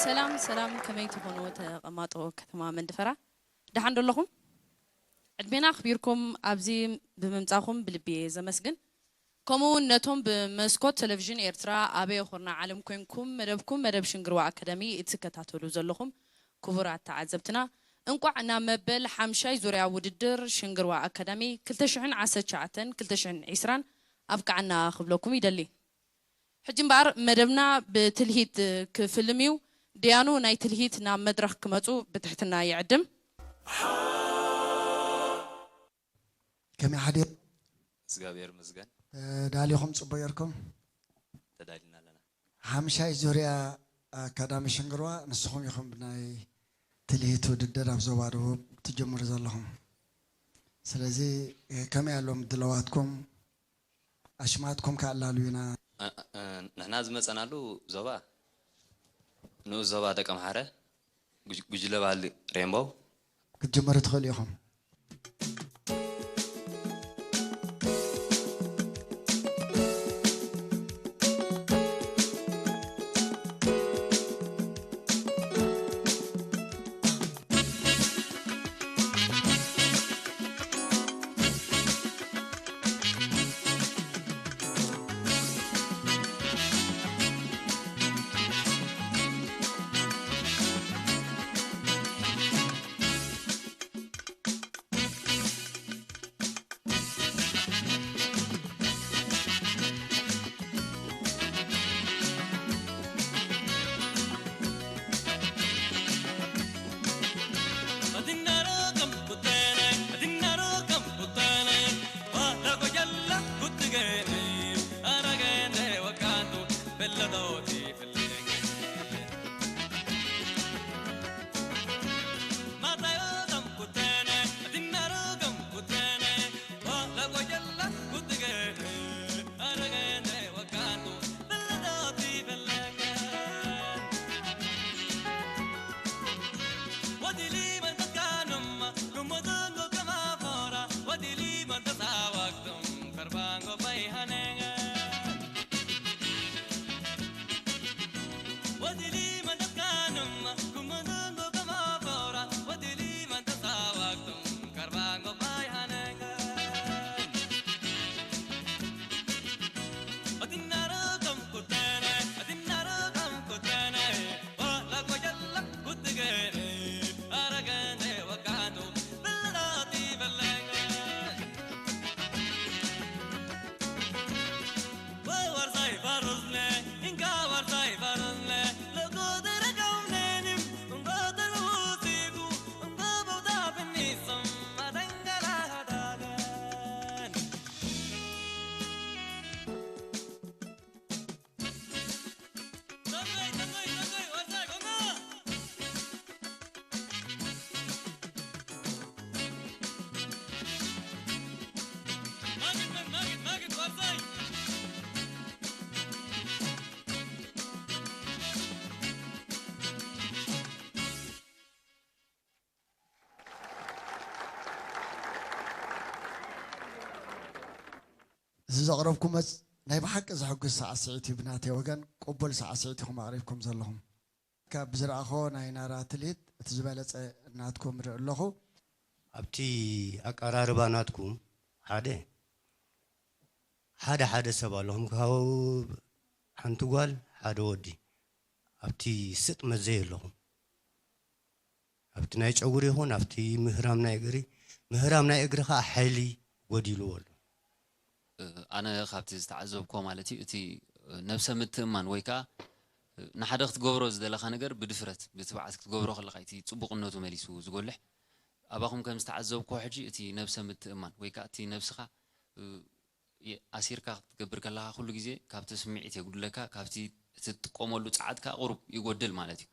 ሰላም ሰላም፣ ከመይ ትኾኑ ተቐማጦ ከተማ መንድፈራ? ደሓን ዶ ኣለኹም? ዕድሜና ኣኽቢርኩም ኣብዚ ብምምጻኹም ብልቢ እየ ዘመስግን። ከምኡ እውን ነቶም ብመስኮት ቴሌቪዥን ኤርትራ ኣበይ ኮርና ዓለም ኮንኩም መደብኩም መደብ ሽንግርዋ ኣካዳሚ እትከታተሉ ዘለኹም ክቡራት ተዓዘብትና፣ እንቋዕ ናብ መበል ሓምሻይ ዙርያ ውድድር ሽንግርዋ ኣካዳሚ ክልተ ሽሕን ዓሰርተ ትሽዓተን ክልተ ሽሕን ዕስራን ኣብቅዓና ክብለኩም ይደሊ። ሕጂ እምበኣር መደብና ብትልሂት ክፍልም እዩ። ደያኑ ናይ ትልሂት ናብ መድረኽ ክመጹ ብትሕትና ይዕድም። ከመይ ሓዲር? እግዚኣብሔር ይመስገን። ተዳሊኹም ጽቡቕ ጌርኩም? ተዳሊና ኣለና። ሓምሻይ ዙርያ ኣካዳሚ ሽንግርዋ ንስኹም ኢኹም ብናይ ትልሂት ውድድር ኣብ ዞባ ደቡብ ትጅምሩ ዘለኹም። ስለዚ ከመይ ኣሎ ምድለዋትኩም? ኣሽማትኩም ከኣላልዩና። እ፣ እ፣ ንሕና ዝመጸናሉ ዞባ ንኡስ ዞባ ደቀምሓረ፣ ጉጅ- ጉጅለ ባህሊ ሬንቦው። ክትጅምሩ ትኽእሉ ኢኹም። እዚ ዘቕረብኩሞ ናይ ብሓቂ ዘሐጉስ ሳዕስዒት እዩ። ብናተይ ወገን ቅቡል ሳዕስዒት ኢኹም ኣቕሪብኩም ዘለኹም። ካብ ዝረኣኹዎ ናይ ናራ ትልሂት እቲ ዝበለጸ ናትኩም ርኢ ኣለኹ። ኣብቲ ኣቀራርባ ናትኩም ሓደ ሓደ ሓደ ሰብ ኣለኹም ካብ ሓንቲ ጓል ሓደ ወዲ ኣብቲ ስጥ መዘይ ኣለኹም ኣብቲ ናይ ጨጉሪ ይኹን ኣብቲ ምህራም ናይ እግሪ ምህራም ናይ እግሪ ከዓ ሓይሊ ጎዲልዎ ኣሎ። ኣነ ካብቲ ዝተዓዘብኩዎ ማለት እዩ እቲ ነብሰ ምትእማን ወይ ከዓ ንሓደ ክትገብሮ ዝደለኻ ነገር ብድፍረት ብትብዓት ክትገብሮ ከለኻ እቲ ፅቡቕነቱ መሊሱ ዝጎልሕ ኣባኹም ከም ዝተዓዘብኩዎ ሕጂ እቲ ነብሰ ምትእማን ወይ ከዓ እቲ ነብስኻ ኣሲርካ ክትገብር ከለኻ ኩሉ ግዜ ካብቲ ስምዒት የጉድለካ ካብቲ እቲ ትጥቀመሉ ፀዓት ከዓ ቁሩብ ይጎድል ማለት እዩ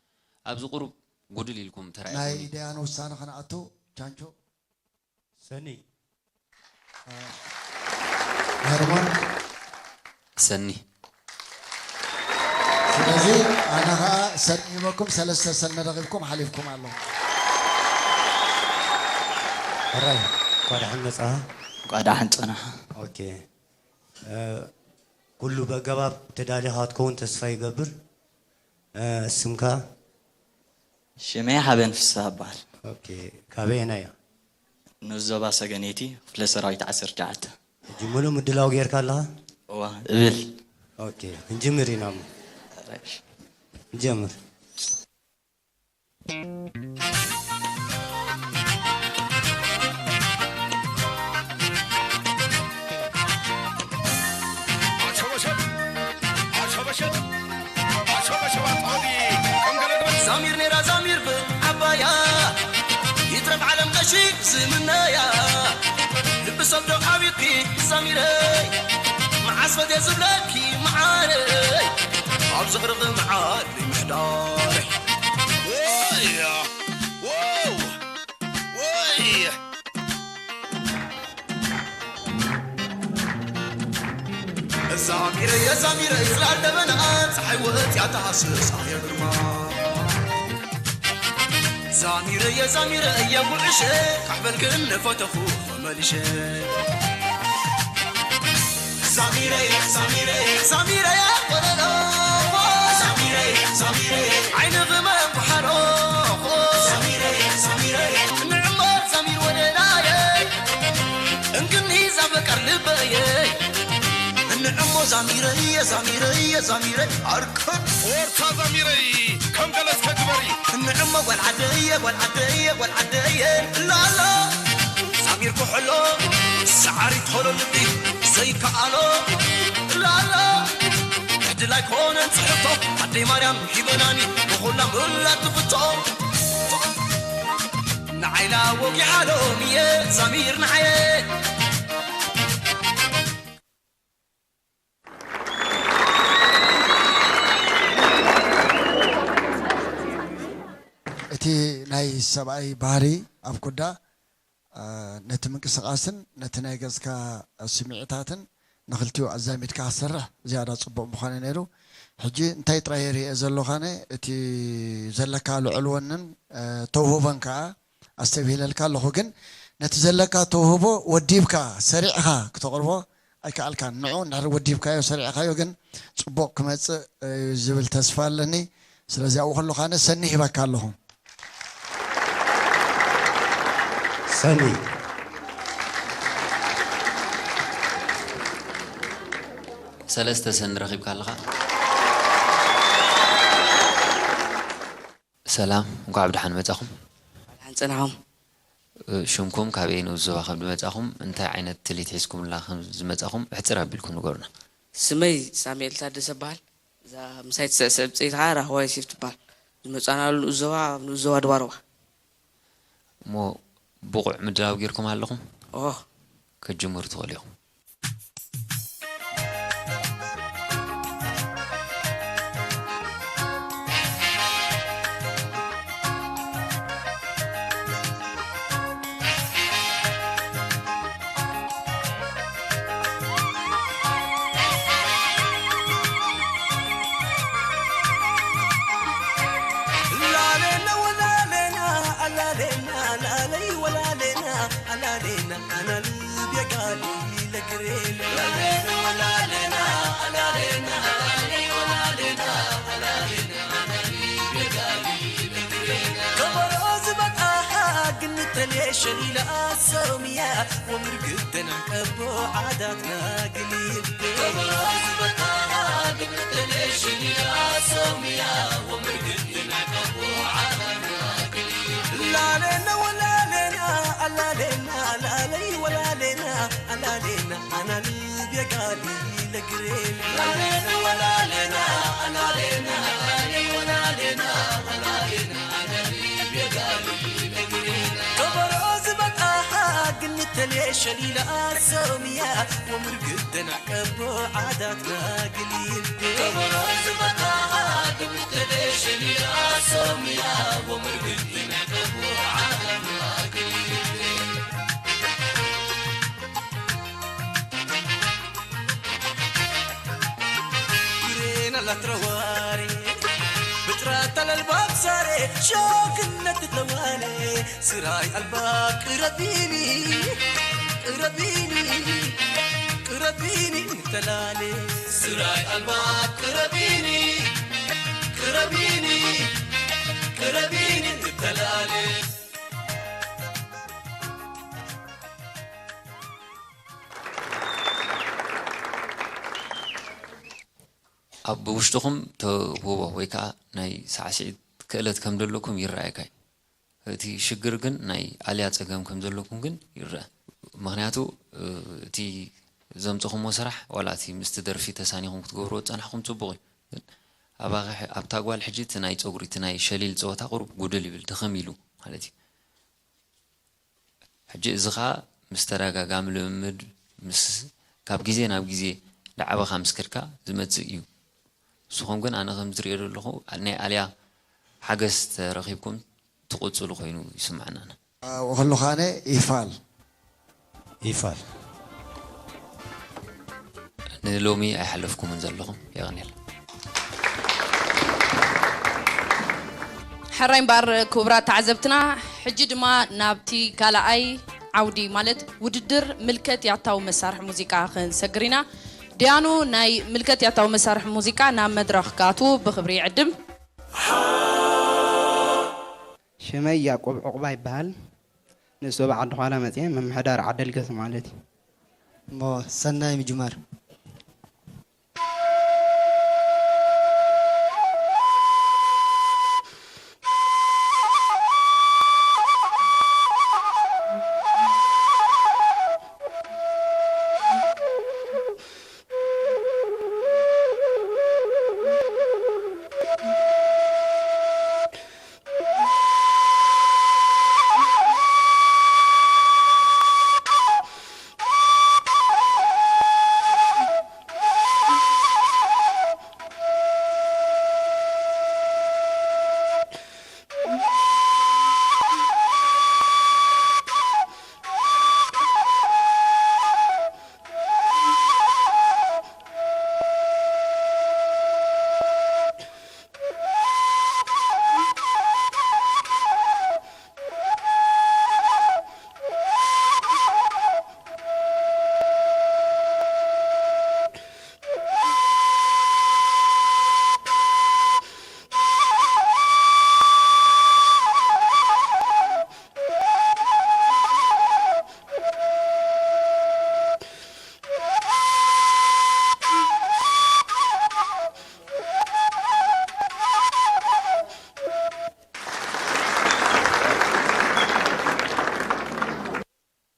ኣብዚ ቁሩብ ጉድል ኢልኩም ተራእኹም ናይ እዩ ደያኑ ውሳነ ከነኣቱ ቻንቾ ሰኒ ሄርሞን ሰኒ ስለዚ ኣነ ከዓ ሰኒ ሂበኩም ሰለስተ ሰኒ ረኺብኩም ሓሊፍኩም ኣሎ ሕራይ እንኳ ደሓን መፃኻ እንኳዕ ደሓን ፀናኻ ኦኬ ኩሉ በገባብ ተዳሊኻ ክትከውን ተስፋ ይገብር ስምካ ሽመይ ሓበን ፍስሃ እበሃል። ኦኬ፣ ካበየናይ እያ? ንዞባ ሰገነይቲ ክፍለ ሰራዊት ዓሰርተ ትሽዓተ። ሕጂ ምሉእ ምድላው ጌርካ ኣለኻ? እዋ፣ እብል። ኦኬ፣ ክንጅምር ኢና እሞ። ራሽ። ንጀምር። ዛሚር ነራ ዛሚር ብዓባያ ይትረፍ ዓለም ቀሺ ዝምነያ ልቢ ሰብ ዶ ዓቢጥኪ ዛሚረይ መዓስ ፈትየ ዝብለኪ መዓረይ ኣብ ዝኽርኺ መዓል ምሕዳረይ ወይ ወይ ዛሚረየ ዛሚረየ ጽላል ደበናኣ ጸሓይ ወእትያ ተሃስስ ኣየ ግርማ ዛሚረየ ዛሚረየ ጉዕሸ ካሕበልክን ነፈተኹ መሊሸ ዛሚረየ ዛሚረየ ዛሚረየ ወለሎ ዛሚረየ ዛሚረየ ዓይንኺ መንቁሓሮ ዛሚረየ ዛሚረየ ንዕሞ ዛሚር ወለላየ እንግኒ ዛበቀር ልበየ እንዕሞ ዛሚረየ ዛሚረየ ዛሚረየ ኣርከን ፎርሳ ዛሚረይ ከም ገለ እስከ ግበሪ እንዕሞ ጓል ዓደየ ጓል ዓደየ ጓል ዓደየ ላላ ዛሚር ኩሕሎ ሰዓሪ ቶሎ ልቢ ዘይከኣሎ ላላ ዕድል ኣይኮነን ጽሕፍቶ ኣደይ ማርያም ሂበናኒ ንኹላ ምላ ትፍቶ ንዓይላ ወጊሓሎም እየ ዛሚር ንዓየ እቲ ናይ ሰብኣይ ባህሪ ኣብ ኩዳ ነቲ ምንቅስቃስን ነቲ ናይ ገጽካ ስምዒታትን ንክልቲኡ ኣዛሚድካ ክትሰርሕ ዝያዳ ጽቡቕ ምኾነ ነይሩ። ሕጂ እንታይ ጥራይ ይርኤ ዘለኹ ኣነ እቲ ዘለካ ልዑል ወንን ተውህቦን ከኣ ኣስተብሂለልካ ኣለኹ። ግን ነቲ ዘለካ ተውህቦ ወዲብካ ሰሪዕኻ ክተቕርቦ ኣይከኣልካን። ንዑ እንድሕር ወዲብካዮ ሰሪዕኻዮ ግን ጽቡቕ ክመጽእ እዩ ዝብል ተስፋ ኣለኒ። ስለዚ ኣብኡ ከለኹ ኣነ ሰኒ ሂበካ ኣለኹ። ሰኒ ሰለስተ ሰኒ ረኺብካ ኣለኻ። ሰላም፣ እንኳዕ ብደሓን መጻኹም። ደሓን ጸናኹም። ሽምኩም፣ ካበይ ንኡስ ዞባ ከም ዝመጻኹም፣ እንታይ ዓይነት ትልሂት ሒዝኩምልና ከም ዝመጻኹም ብሕጽር ኣቢልኩም ንገሩና። ስመይ ሳሙኤል ታደሰ እበሃል። እዛ ምሳይ ትስዕስዕ ብጸይቲ ኸኣ ራህዋ ዮሴፍ ትበሃል። ዝመጻእናሉ ንኡስ ዞባ ኣብ ንኡስ ዞባ ድባርዋ። እሞ ብቑዕ ምድላው ጌርኩም ኣለኹም? ኦህ። ክትጅምሩ ትኽእሉ ኢኹም። ሸሊላ ኣሰሚያ ወምርግተና ቀቦ ዓዳትና ግሊብ ላለና ወላለና ኣላለና ላለይ ወላለና ኣላለና ኣናሊ ቤጋሊ ለግሬን ላለና ወላለና ኣላለና ኣናሊ ወላለና ኣላለና ኣናሊ ቤጋሊ ለግሬን ከበሮ ዝበጣ ግንተሌ ሸሊላ ሰሚያ ወምርግተና ቀቦ ዓዳትና ግሊል ከበሮ ዝበጣ ግንተሌ ሸሊላ ሰሚያ ወምርግተና ቀቦ ዓዳትና ግሊል ግሬን ኣላትረዋሪ ብጥራት ኣለልባብ ሳሬ ሾክነት ተዋኔ ስራይ ኣልባ ቅረቢኒ ቅረቢኒ ቅረቢኒ ተላሌ ስራይ ኣልባ ቅረቢኒ ቅረቢኒ ቅረቢኒ ንተላለ። ኣብ ውሽጥኹም ተውህቦ ወይ ከዓ ናይ ሳዕስዒት ክእለት ከም ዘለኩም ይረኣየካ እዩ። እቲ ሽግር ግን ናይ ኣልያ ጸገም ከም ዘለኩም ግን ይረአ። ምኽንያቱ፣ እ፣ እቲ ዘምጽኹሞ ስራሕ ዋላ እቲ ምስቲ ደርፊ ተሳኒኹም ክትገብርዎ ዝጸናሕኩም ጽቡቕ እዩ። ግን ኣባኻ ሕ-፣ ኣብታ ጓል ሕጂ እቲ ናይ ጸጉሪ፣ እቲ ናይ ሸሊል ጸወታ ቁሩብ ጉድል ይብል፣ ድኽም ኢሉ ማለት እዩ። ሕጂ እዚ ኸኣ ምስ ተደጋጋሚ ልምምድ፣ ምስ፣ ካብ ግዜ ናብ ግዜ እንዳዓበኻ ምስ ከድካ ዝመጽእ እዩ። ንስኹም ግን ኣነ ከም ዝሪኦ ዘለኹ ናይ ኣልያ ሓገዝ ተረኺብኩም ትቕጽሉ ኮይኑ ይስምዓና። ኣብኡ ከለኹ ኣነ ይፋል። ይፋል። ንሎሚ ኣይሓለፍኩምን ዘለኹም። የቐንየልና። ሕራይ እምበኣር ክቡራት ተዓዘብትና፣ ሕጂ ድማ ናብቲ ካልኣይ ዓውዲ ማለት ውድድር ምልከት ያታዊ መሳርሒ ሙዚቃ ክንሰግር ኢና። ደያኑ ናይ ምልከት ያታዊ መሳርሒ ሙዚቃ ናብ መድረኽ ክኣትዉ ብኽብሪ ይዕድም። ሽመይ ያዕቆብ ዑቕባ ይበሃል። ንእስ ዞባ ዓዲ ዃላ መፅየ ምምሕዳር ዓደልገስ ማለት እዩ። እሞ ሰናይ ምጅማር።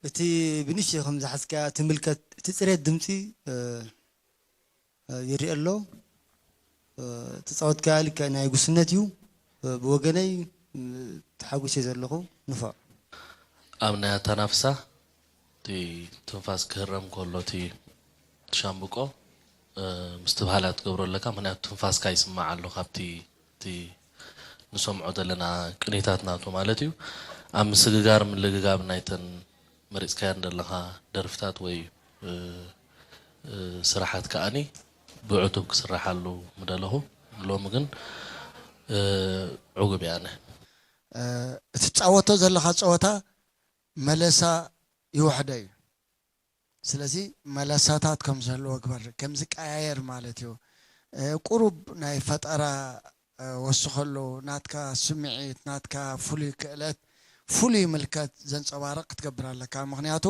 እቲ ብንእሽተይ ከም ዝሓዝካዮ ትምልከት፣ እቲ ጽሬት ድምጺ፣ እ፣ እ፣ ይርአ ኣሎ። እ፣ እቲ ጻወትካዮ ልክዕ ናይ ጉስነት እዩ። እ፣ ብወገነይ፣ እ፣ ተሓጒሰ ዘለኹ። ንፋዕ። ኣብ ናይ ኣተናፍሳ፣ እቲ ትንፋስ ክህረም ከሎ፣ እቲ ትሻምብቆ፣ እ፣ ምስትብሃላት ትገብሮ ኣለካ። ምኽንያቱ ትንፋስካ ይስማዕ ኣሎ ካብቲ፣ እቲ ንሰምዖ ዘለና ቅኒታት ናቱ ማለት እዩ። ኣብ ምስግጋር ምልግጋብ ናይተን መሪጽካየን ዘለኻ ደርፍታት ወይ፣ እ፣ እ፣ ስራሓት ከኣኒ ብዕቱብ ክስራሓሉ ምደለኹ። ሎሚ ግን፣ እ፣ ዕጉብ እየ ኣነ። እ፣ እትጻወቶ ዘለኻ ጸወታ መለሳ ይውሕዶ እዩ። ስለዚ መለሳታት ከም ዝህልዎ ግበር፣ ከም ዝቀያየር ማለት እዩ። እ፣ ቁሩብ ናይ ፈጠራ፣ እ፣ ወስኸሉ፣ ናትካ ስምዒት፣ ናትካ ፍሉይ ክእለት፣ ፍሉይ ምልከት ዘንጸባርቕ ክትገብር ኣለካ። ምኽንያቱ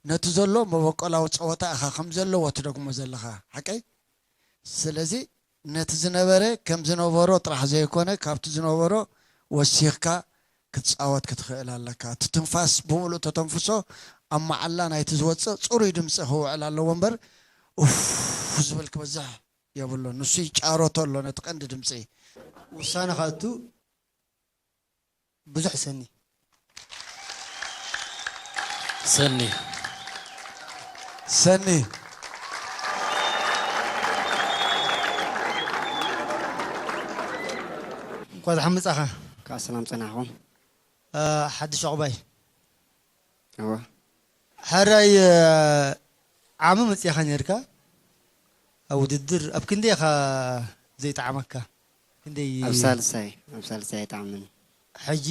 ነቲ ዘሎ መበቆላዊ ጸወታ ኢኻ ከም ዘለዎ ትደግሞ ዘለኻ። ሓቀይ? ስለዚ ነቲ ዝነበረ ከም ዝነበሮ ጥራሕ ዘይኮነ፣ ካብቲ ዝነበሮ ወሲኽካ ክትጻወት ክትኽእል ኣለካ። እቲ ትንፋስ ብምሉእ ተተንፍሶ፣ ኣብ መዓላ ናይቲ ዝወጽእ ጽሩይ ድምጺ ክውዕል ኣለዎ እምበር፣ ኡፍ ዝብል ክበዝሕ የብሉን። ንሱ ይጫረቶ ኣሎ ነቲ ቀንዲ ድምጺ። ውሳነ ከእቱ ብዙሕ ሰኒ። ሰኒ። ሰኒ። እንኳ ደሓን መጻኻ። ከዓ ሰላም ጸናሕኹም። እ፣ ሓድሽ ዕቑባይ። እወ። ሕራይ፣ እ፣ ዓሚ መጺኻ ነርካ። ኣብ ውድድር ኣብ ክንደይ ኢኻ ዘይጠዓመካ? ክንደይ? ኣብ ሳልሳይ፣ ኣብ ሳልሳይ ኣይጠዓመኒ። ሕጂ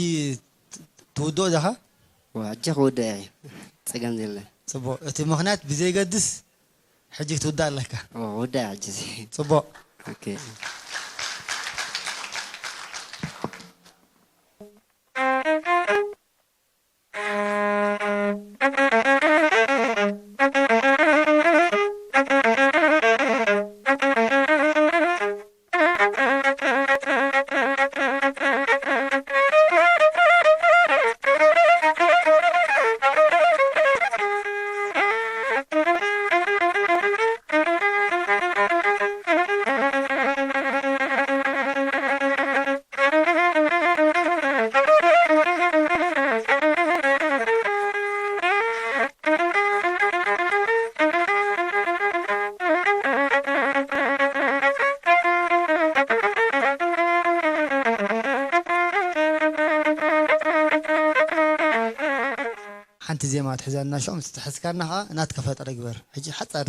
ት-፣ ትውድኦ ዲኻ? እወ፣ ሕጂ ክውድኦ እየ። ጸገም የለን። ጽቡቕ። እቲ ምኽንያት ብዘይገድስ ሕጂ ክትውዳእ ኣለካ። እወ፣ ክውዳእ ሕጂ እዚ። ጽቡቕ። ኦኬ። ዜማ ትሕዘና፣ ሽዑ ምስ ተሐዝካና ኸዓ ናትካ ፈጠረ ግበር። ሕጂ ሓጻር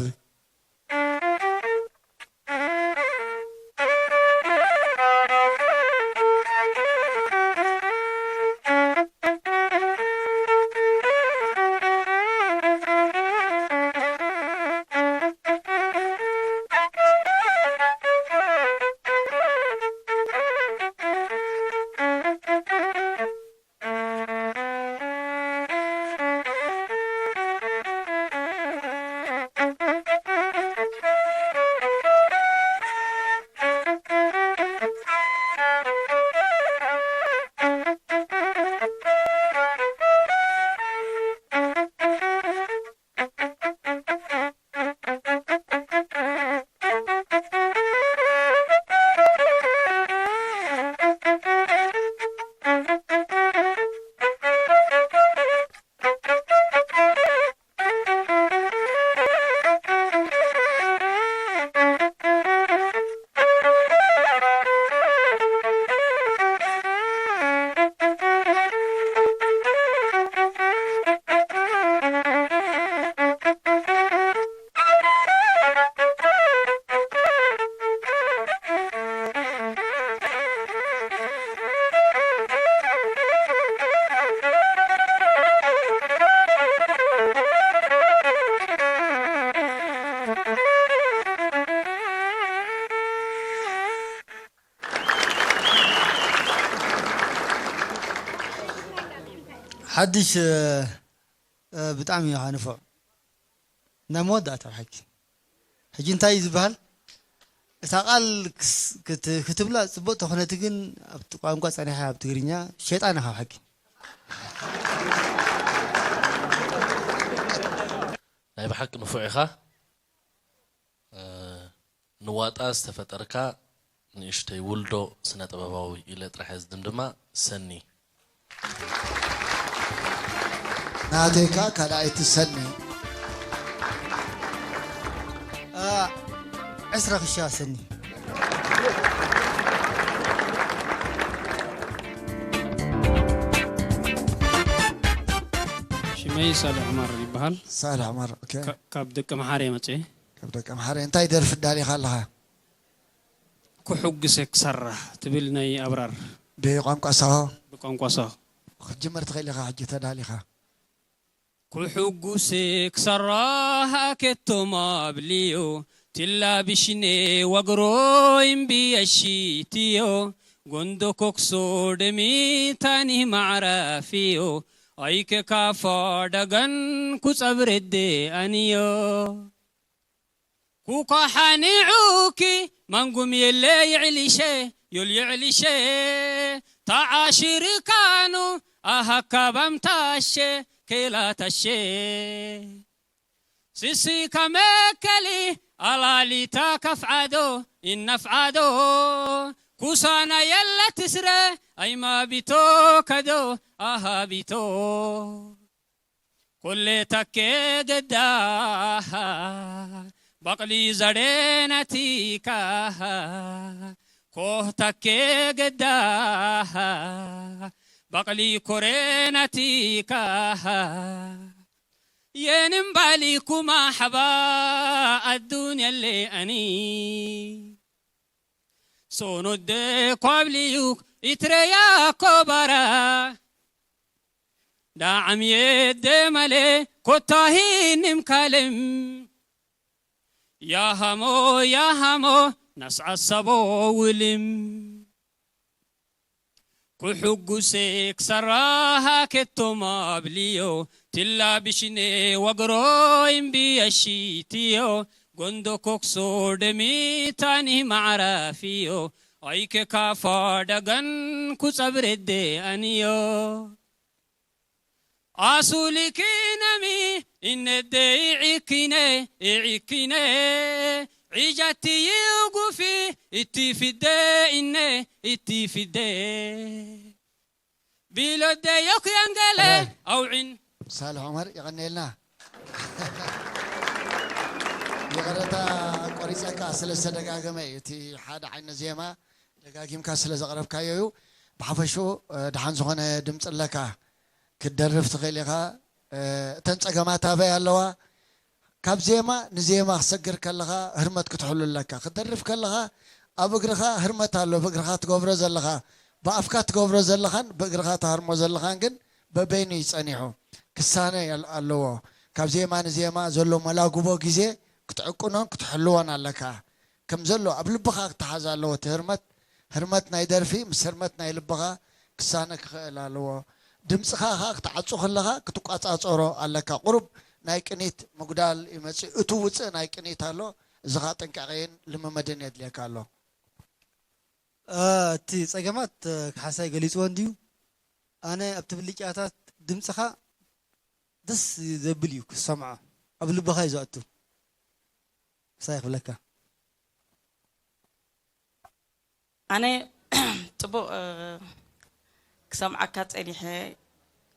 ሓድሽ፣ እ፣ እ፣ ብጣዕሚ እዩ ንፉዕ። ናይ መወዳእታ ብሓቂ። ሕጂ እንታይ እዩ ዝበሃል? እታ ቃል ክስ-፣ ክት-፣ ክትብላ ጽቡቕ ተኾነት ግን ኣብቲ ቋንቋ ጸኒሓ ኣብ ትግርኛ ሸይጣን ኢኻ ብሓቂ። ናይ ብሓቂ ንፉዕ ኢኻ። እ፣ ንዋጣ ዝተፈጠርካ ንእሽተይ ውልዶ ስነ ጥበባዊ ኢለ ጥራሕ እየ ዝድምድማ። ሰኒ። ናተይካ ካልኣይቲ ሰኒ። እ፣ ዕስራ ክሻ ሰኒ። ሽመይ ሳልሕ ዑመር ይበሃል። ሳልሕ ዑመር፣ ኦኬ። ካ-፣ ካብ ደቂ መሓረ መጽኤ። ካብ ደቂ መሓረ። እንታይ ደርፊ ኣዳሊኻ ኣለኻ? ክሕጉሰ ክሰራሕ ትብል ናይ ኣብራር። ብቋንቋ ሳሆ? ብቋንቋ ሳሆ። ክትጅምር ትኽእል ኢኻ ሕጂ ተዳሊኻ። ክሕጉሰ ክሰራሕ ከቶም ኣብልዮ፣ ትላቢሽኔ ወግሮ እምቢ የሺትዮ፣ ጎንዶ ኮክሶ ደሚታኒ ማዕረፍዮ፣ ኣይከ ካፋ ደገን ኩጸብረደ ኣንዮ። ኩኳ ሓኒዑኪ ማንጉም የለ ይዕሊሸ፣ ዮል ይዕሊሸ፣ ተዓሽርካኑ ኣሃካባም ታሸ፣ ከይላ ታሸ። ስሲ ከመከሊ ኣላሊታ ከፍዓዶ፣ ኢነፍዓዶ፣ ኩሳና የለ ትስረ፣ ኣይማቢቶ ከዶ፣ ኣሃቢቶ። ኮሌ ታኬ ገዳ፣ ባቕሊ ዘዴ ናቲካ፣ ኮህ ታኬ ገዳ፣ ባቕሊ ኮሬ ናቲካ፣ የንም ባሊ ኩማ ሓባ፣ ኣዱንያ ሌ ኣኒ። ሶኖደ ኳብሊዩክ ኢትረያ ኮባራ፣ ዳዓም የደ ማሌ ኮታሂ ንም ካልም። ያሃሞ ያሃሞ ናስዓሳቦ ውልም። ኩሕጉሴ ክሰራሃ ኬቶም ኣብልዮ፣ ትላ ብሽኔ ወግሮ እምቢ ኣሺትዮ፣ ጎንዶ ኮክሶ ደሚታኒ ማዕራፍዮ፣ ኣይከ ካፋ ዳጋን ኩጸብሬዴ ኣንዮ። ኣሱሊኪነሚ እነደ ኢዒኪነ፣ ኢዒኪነ፣ ዒጃቲ ይጉፊ፣ እቲ ፊደ እነ፣ እቲ ፊደ። ቢሎደ ዮክ ያንገለ ኣይ። ኣውዒን። ሳልሕ ዑመር፣ የቐንየልና። ይቕረታ፣ ቆሪጸካ ስለ ዝተደጋገመ እዩ። እቲ ሓደ ዓይነት ዜማ ደጋጊምካ ስለ ዘቕረብካዮ እዩ። ብሓፈሽኡ፣ እ፣ ደሓን ዝኾነ ድምጺ ኣለካ። ክትደርፍ ትኽእል ኢኻ። እተን ጸገማት ኣበይ ኣለዋ? ካብ ዜማ ንዜማ ክትሰግር ከለኻ ህርመት ክትሕሉ ኣለካ። ክትደርፍ ከለኻ ኣብ እግርኻ ህርመት ኣሎ፣ ብእግርኻ ትገብሮ ዘለኻ፣ ብኣፍካ ትገብሮ ዘለኻን ብእግርኻ ትሃርሞ ዘለኻን ግን በበይኑ እዩ ጸኒሑ። ክሳነ የል-፣ ኣለዎ። ካብ ዜማ ንዜማ ዘሎ መላጉቦ ግዜ ክትዕቅኖን ክትሕልዎን ኣለካ። ከም ዘሎ ኣብ ልብኻ ክትሓዝ ኣለዎ። እቲ ህርመት፣ ህርመት ናይ ደርፊ ምስ ህርመት ናይ ልብኻ ክሳነ ክኽእል ኣለዎ። ድምጽኻ ኸኣ ክትዓጹ ከለኻ ክትቋጻጸሮ ኣለካ። ቁሩብ ናይ ቅኒት ምጉዳል ይመጽእ። እቱ ውጽእ ናይ ቅኒት ኣሎ። እዚ ኸኣ ጥንቃቄን ልምምድን የድልየካ ኣሎ። እ፣ እቲ ጸገማት፣ እ፣ ካሕሳይ ገሊጽዎ እንድዩ። ኣነ ኣብቲ ብልጫታት ድምጽኻ ደስ ዘብል እዩ ክሰምዖ። ኣብ ልብኻ እዩ ዝኣቱ። ክሳይ ክብለካ። ኣነ ጽቡቕ፣ እ፣ ክሰምዓካ ጸኒሐ።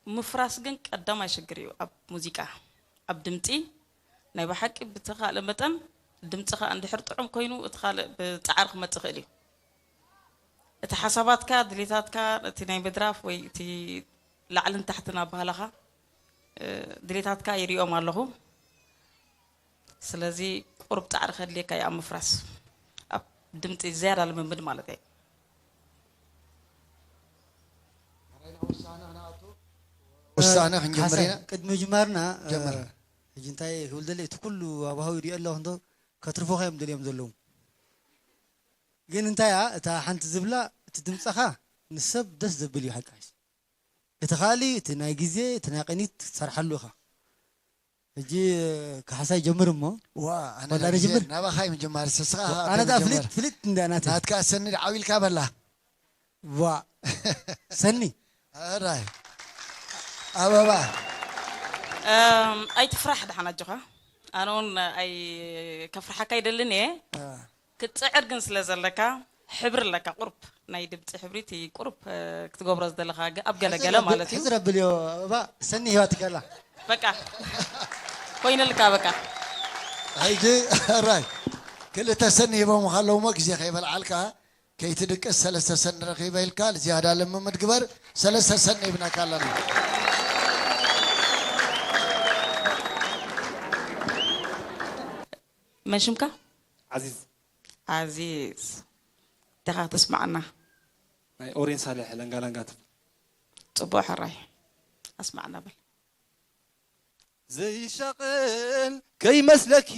ምፍራስ ግን ቀዳማይ ሽግር እዩ ኣብ ሙዚቃ። ኣብ ድምጺ ናይ ብሓቂ ብተኻእለ መጠን ድምጽኻ እንድሕር ጥዑም ኮይኑ እቲ ካልእ ብጻዕሪ ክመጽእ ይኽእል እዩ። እቲ ሓሳባትካ፣ ድሌታትካ፣ እቲ ናይ ምድራፍ ወይ እቲ ላዕልን ታሕትን ኣበሃህላኻ፣ እ፣ ድሌታትካ ይሪኦም ኣለኹ። ስለዚ ቁሩብ ጻዕሪ ከድልየካ እዩ ኣብ ምፍራስ፣ ኣብ ድምጺ ዝያዳ ልምምድ ማለት እዩ። ውሳነ ክንጀምር ካሕሳይ፣ ኢና። ቅድሚ ምጅማርና፣ እ፣ ጀምር። ሕጂ እንታይ ክብል ደሊ፣ እቲ ኩሉ ሃዋህው ይሪኦ ኣለኹ እንዶ፣ ከትርፉኻ እዮም ደልዮም ዘለዉ። ግን እንታይ እያ እታ ሓንቲ ዝብላ፣ እቲ ድምፅኻ ንሰብ ደስ ዘብል እዩ ሓቃሽ። እቲ ካልእ፣ እቲ ናይ ግዜ፣ እቲ ናይ ቅኒት ትሰርሓሉ ኢኻ። ሕጂ ካሕሳይ ጀምር እሞ። ዋ፣ ኣነ ወላ ናይ ግዜ ንጅምር? ናባኻ እዩ ምጅማር፣ ስስኻ ዋ፣ ኣነ ኣታ ደኣ ምጅምር። ፍሊጥ፣ ፍሊጥ እንዳ ናተይ። ናትካ ሰኒ ዓው ኢልካ በላ። ዋ፣ ሰኒ። ኣራይ። ኣበባ። እም፣ ኣይትፍራሕ ደሓን ኣጆኻ። ኣነ እውን ኣይ-፣ ከፍርሓካ ኣይደልን እየ። አ። ክትጽዕር ግን ስለ ዘለካ፣ ሕብሪ ኣለካ፣ ቁሩብ ናይ ድምጺ ሕብሪ እቲ ቁሩብ፣ እ፣ ክትገብሮ ዝደለኻ ገ-፣ ኣብ ገለ ገለ ሕጽር ኣብል-፣ ማለት እዩ። ሕጽር ኣብል እዮ፣ ኣበባ ሰኒ ሂባትካ ኣላ። በቃ። ኮይኑልካ በቃ። ሕጂ፣ ራይ፣ ክልተ ሰኒ ሂቦምኻ ኣለዉ እሞ፣ ግዜ ከይበልዓልካ፣ ከይትድቅስ ሰለስተ ሰኒ ረኺበ ኢልካ፣ ዝያዳ ልምምድ ግበር፣ ሰለስተ ሰኒ ሂብናካ ኣለና። መን ሽምካ? ዓዚዝ። ዓዚዝ። ደኻ ተስማዓና። ናይ ኦሬን ሳልሕ ለንጋ ለንጋ ትብል። ጽቡቕ ሕራይ። ኣስማዕና በል። ዘይሻቐል ከይመስለኪ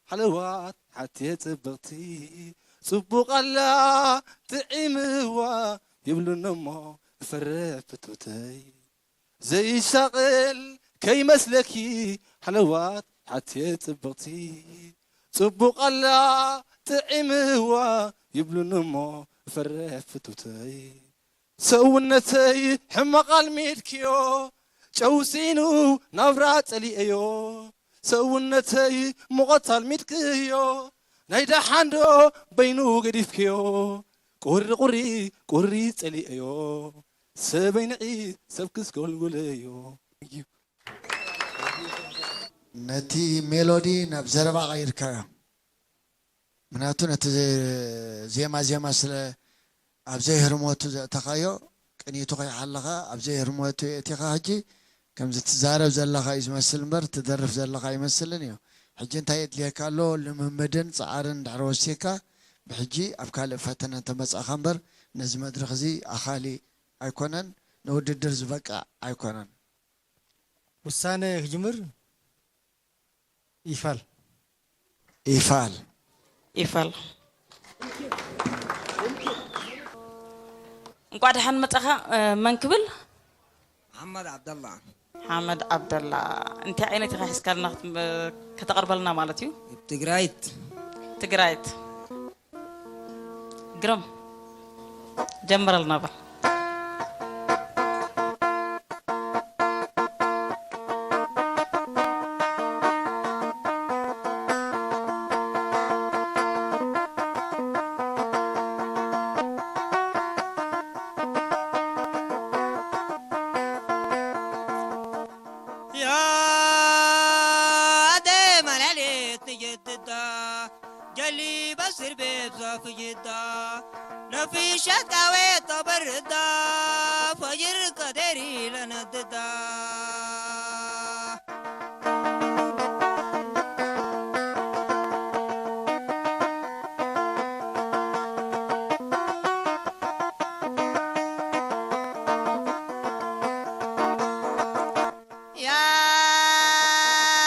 ሓለዋት ሓትየ ጽብቕቲ፣ ጽቡቕ ኣላ ጥዒምዋ ይብሉኒ እሞ እፈረ ፍትውተይ። ዘይሻቐል ከይመስለኪ ሓለዋት ሓትየ ጽብቕቲ፣ ጽቡቕ ኣላ ጥዒምዋ ይብሉኒ እሞ እፈረ ፍትውተይ። ሰውነተይ ሕማቕ ኣልሚድክዮ፣ ጨው ስኢኑ ናብራ ጸሊኤዮ። ሰውነተይ ሙቐት ኣልሚድክዮ፣ ናይ ደሓንዶ በይኑ ገዲፍክዮ። ቁሪ ቁሪ ቁሪ ጸሊኤዮ፣ ሰበይ ንዒ ሰብ ክስጎልጉለዮ። ነቲ ሜሎዲ ናብ ዘረባ ቀይርካዮ። ምኽንያቱ ነቲ ዜ-፣ ዜማ ዜማ ስለ ኣብ ዘይህርመቱ ዘእተኻዮ፣ ቅኒቱ ከይሓለኻ ኣብ ዘይህርመቱ የእቲኻ። ሕጂ ከምዚ ትዛረብ ዘለኻ እዩ ዝመስል እምበር ትደርፍ ዘለኻ ኣይመስልን እዩ። ሕጂ እንታይ የድልየካ ኣሎ? ልምምድን ጻዕርን እንድሕር ወሲኽካ፣ ብሕጂ ኣብ ካልእ ፈተነ እንተመጻእካ እምበር ነዚ መድረኽ እዚ ኣኻሊ ኣይኮነን፣ ንውድድር ዝበቅዕ ኣይኮነን። ውሳነ ክጅምር። ይፋል። ይፋል። ይፋል። እንቋዕ ደሓን መጻኻ፣ እ፣ መን ክብል? መሓመድ ዓብደላ። ሓመድ ዓብደላ። እንታይ ዓይነት ኢኻ ሒዝካልና ክት-፣ ከተቕርበልና ማለት እዩ? ትግራይት። ትግራይት። ግርም፣ ጀምረልና በል። ليلي بسر بيت صافي جدا، نفي شكاوي طبر دا، فجر قدري لنددا. يا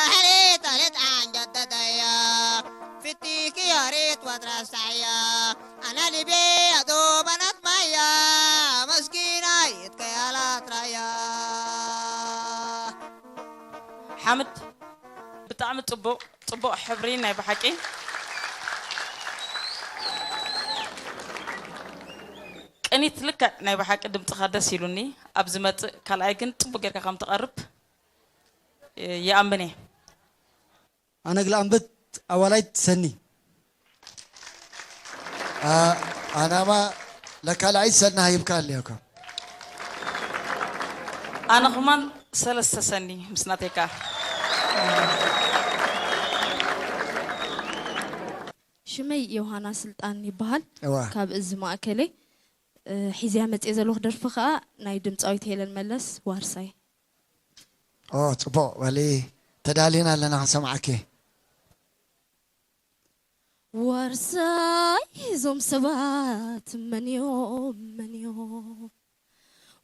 هلي طلت عن جدتي، فتيك يا ريت وترسعي، أنا اللي بيدو بنات مية، مسكينة يتكيالات رايا. ሓምድ፣ ብጣዕሚ ጽቡቕ፣ ጽቡቕ ሕብሪ ናይ ብሓቂ። ቅኒት ልክዕ ናይ ብሓቂ ድምጽኻ ደስ ኢሉኒ። ኣብ ዝመጽእ ካልኣይ ግን ጽቡቕ ጌርካ ከም ትቐርብ ይኣምን እየ። ኣነግለ ኣንብት ኣዋላይት ሰኒ። ኣ-፣ ኣናማ ለካልኣይት ሰኒ ሃይብካ ኣለዮካ። ኣነ ኸማን ሰለስተ ሰኒ ምስ ናተይካ። ሽመይ ዮሃና ስልጣን ይበሃል። እዋ። ካብ እዚ ማእከለይ፣ እ፣ ሒዝያ መጽየ ዘለኹ ደርፊ ኸኣ ናይ ድምጻዊት ሄለን መለስ ዋርሳይ። ኦ፣ ጽቡቕ በሊ፣ ተዳሊና ኣለና ክንሰምዓኪ። ዋርሳይ እዞም ሰባት መን እዮም፣ መን እዮም?